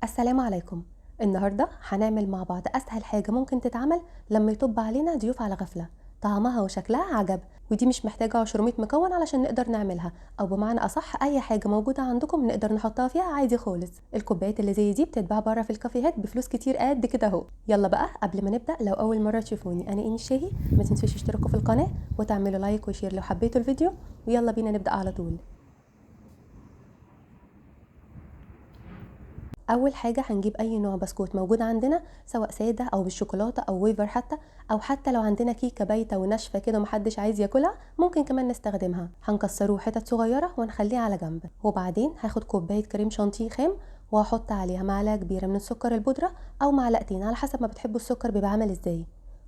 السلام عليكم. النهاردة هنعمل مع بعض أسهل حاجة ممكن تتعمل لما يطب علينا ضيوف على غفلة، طعمها وشكلها عجب، ودي مش محتاجة 200 مكون علشان نقدر نعملها، أو بمعنى أصح أي حاجة موجودة عندكم نقدر نحطها فيها عادي خالص. الكوبايات اللي زي دي بتتباع بره في الكافيهات بفلوس كتير قد كده اهو. يلا بقى قبل ما نبدأ، لو أول مرة تشوفوني أنا إيمي الشاهي، ما تنسوش تشتركوا في القناة وتعملوا like و share لو حبيتوا الفيديو، ويلا بينا نبدأ على طول. اول حاجة هنجيب اي نوع بسكوت موجود عندنا، سواء ساده او بالشوكولاته او ويفر حتى، او حتى لو عندنا كيكة بايته وناشفه كده ومحدش عايز ياكلها ممكن كمان نستخدمها. هنكسروه حتت صغيرة ونخليه على جنب. وبعدين هاخد كوباية كريم شانتيه خام وهحط عليها معلقه كبيرة من السكر البودره او معلقتين على حسب ما بتحبوا السكر بيبقى عامل ازاي.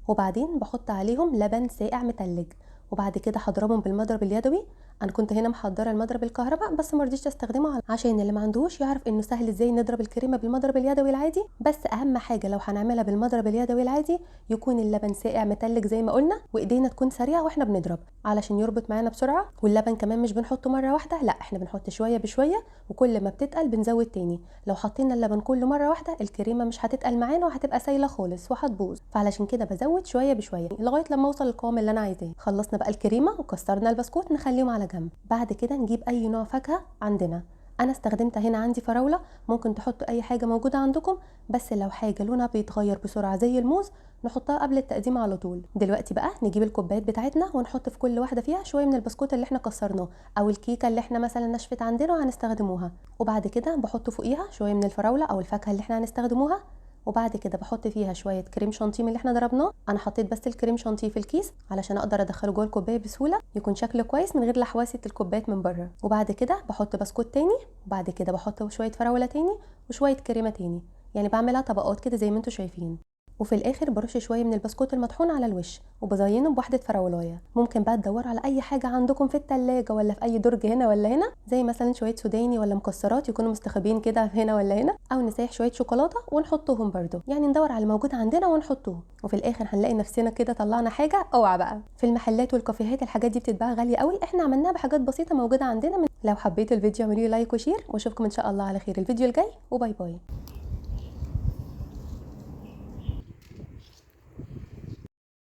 وبعدين بحط عليهم لبن ساقع متلج، وبعد كده هضربهم بالمضرب اليدوي. انا كنت هنا محضرة المضرب الكهرباء بس ما رضيتش استخدمه عشان اللي ما عندهوش يعرف انه سهل ازاي نضرب الكريمة بالمضرب اليدوي العادي. بس اهم حاجة لو هنعملها بالمضرب اليدوي العادي يكون اللبن ساقع متلج زي ما قلنا، وايدينا تكون سريعة واحنا بنضرب علشان يربط معانا بسرعة. واللبن كمان مش بنحطه مرة واحدة، لا احنا بنحط شوية بشوية، وكل ما بتتقل بنزود تاني. لو حطينا اللبن كله مرة واحدة الكريمة مش هتتقل معانا وهتبقى سايله خالص وهتبوظ، فعلشان كده بزود شوية بشوية لغاية لما اوصل للقوام اللي انا عايزاه. خلصنا بقى الكريمة وكسرنا البسكوت، نخليهم على جنب. بعد كده نجيب اي نوع فاكهة عندنا. انا استخدمت هنا عندي فراوله، ممكن تحطوا اي حاجة موجودة عندكم، بس لو حاجة لونها بيتغير بسرعة زي الموز نحطها قبل التقديم على طول. دلوقتي بقى نجيب الكوبايات بتاعتنا ونحط في كل واحدة فيها شوية من البسكوت اللي احنا كسرناه او الكيكه اللي احنا مثلا نشفت عندنا وهنستخدموها، وبعد كده بحط فوقيها شوية من الفراوله او الفاكهة اللي احنا هنستخدموها، وبعد كده بحط فيها شوية كريم شانتيه اللي احنا ضربناه. انا حطيت بس الكريم شانتيه في الكيس علشان اقدر ادخله جوه الكوباية بسهولة، يكون شكله كويس من غير لحواسه الكوبايات من بره. وبعد كده بحط بسكوت تاني، وبعد كده بحط شوية فراوله تاني وشوية كريمة تاني، يعني بعملها طبقات كده زي ما انتم شايفين. وفي الاخر برش شوية من البسكوت المطحون على الوش وبزينه بواحدة فراولايه. ممكن بقى تدوروا على اي حاجة عندكم في التلاجة ولا في اي درج هنا ولا هنا، زي مثلا شوية سوداني ولا مكسرات يكونوا مستخبيين كده هنا ولا هنا، او نسيح شوية شوكولاتة ونحطهم برده، يعني ندور على الموجود عندنا ونحطوه. وفي الاخر هنلاقي نفسنا كده طلعنا حاجة. اوعى بقى في المحلات والكافيهات الحاجات دي بتتباع غالية قوي، احنا عملناها بحاجات بسيطة موجودة عندنا. لو حبيتوا الفيديو اعملوا like و share، واشوفكم ان شاء الله على خير الفيديو الجاي، و bye bye.